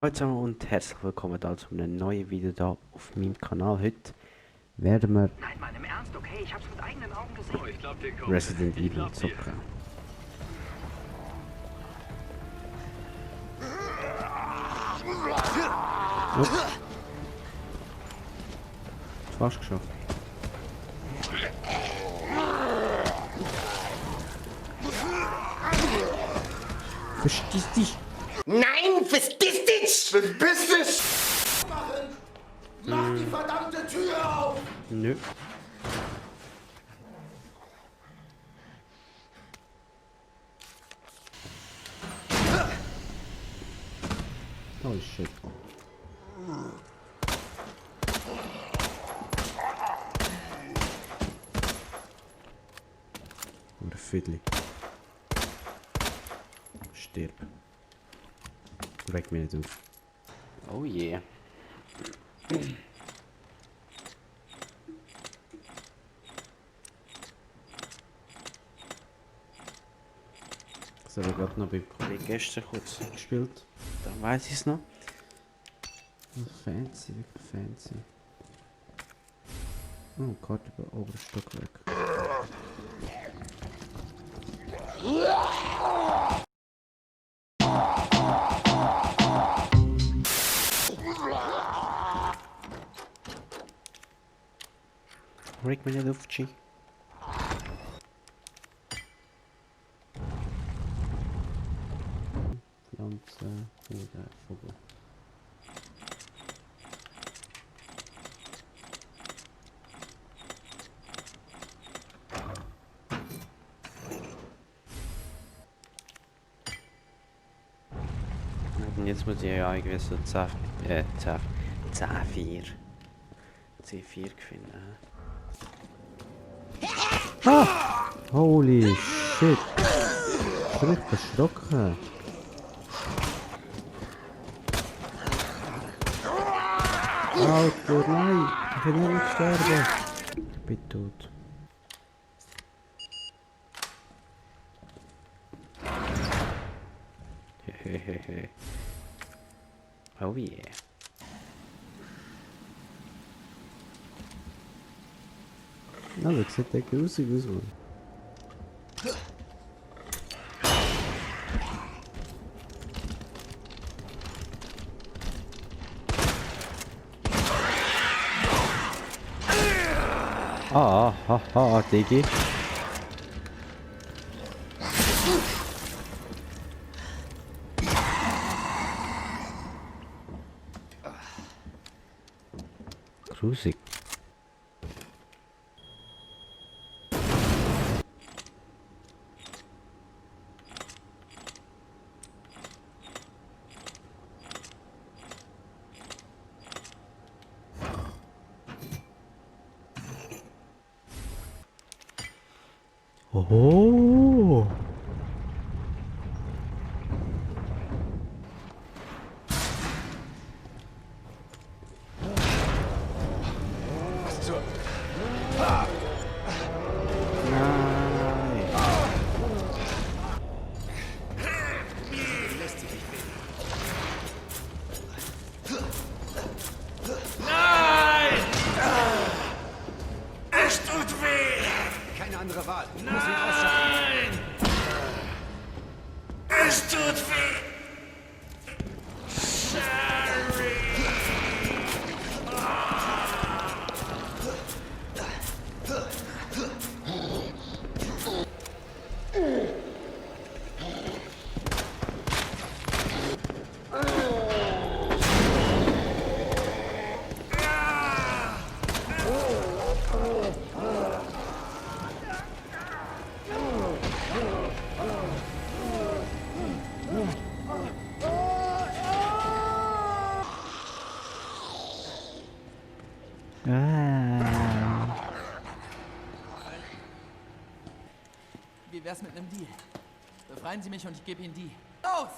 Hallo zusammen und herzlich willkommen da zu einem neuen Video da auf meinem Kanal. Heute werden wir Nein, mal im Ernst, okay? Ich hab's mit eigenen Augen gesehen. Oh, ich glaub dir, Kumpel. Resident Ich Evil glaub dir. zocken. Ups. Fast geschafft. Verstehst dich? Nein, vergiss dich! Verpiss dich! Mach die verdammte Tür auf! Nö. Oh shit. Oder Fiddly. Stirb. Weck mich nicht auf. Oh yeah. Das habe ich gerade noch beim Kollegen gestern kurz gespielt. Da weiß ich es noch. Fancy, wirklich fancy. Oh, Karte über oberes Stockwerk. Reg mich nicht auf, G. Pflanze oder Vogel. Und jetzt muss ich ja irgendwie so C4 finden. Ah! Holy shit! Ich bin echt erschrocken. Alter, nein! Ich will nicht sterben! Ich bin tot. Hehehe. Oh yeah. Na, das sieht echt grusig aus, Mann. Ah, haha, Diggi. Grusig. Oh. Nein. Es tut weh! Keine andere Wahl. Nein! Es tut weh! Sorry! Wie wär's mit einem Deal? Befreien Sie mich und ich gebe Ihnen die. Los!